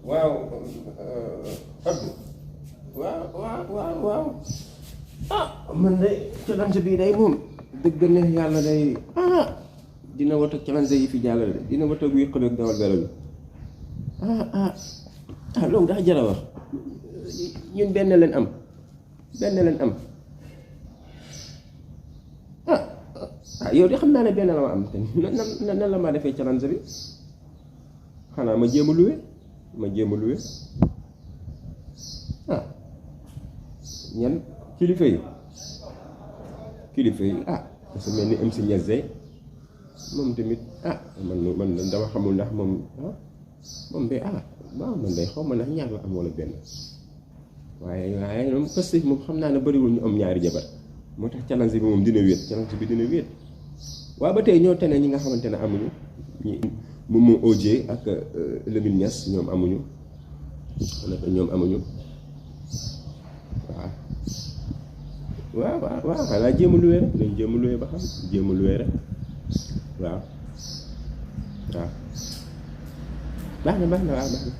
waaw Abdou waaw man de challenge bii day moom dëgg ne yàlla day dina wat ak challenge yi fi jàllale de dina wat ak wéq ak dawal velo bi loolu daa jar a wax ñun benn leen am yow de xam naa ne benn la ma am te nan la ma defee challenge bi xanaa ma jéem a luwe ñan kilifa yi dafa mel ni am si ñazze moom tamit man dama xamul ndax moom moom de waaw man day xaw ma ndax ñaar la am wala benn waaye moom parce que moom xam naa ne bëriwul ñu am ñaari jabar moo tax challenge bi moom dina wéet waaw ba tey ñoo tane ñi nga xamante ne amuñu ñi Momo Odié ak Lamine Niass ñoom amuñu waaw xanaa jéem a luwee rek nañ jéem a luwee ba xam jéem a luwee rek waaw baax na waaw baax na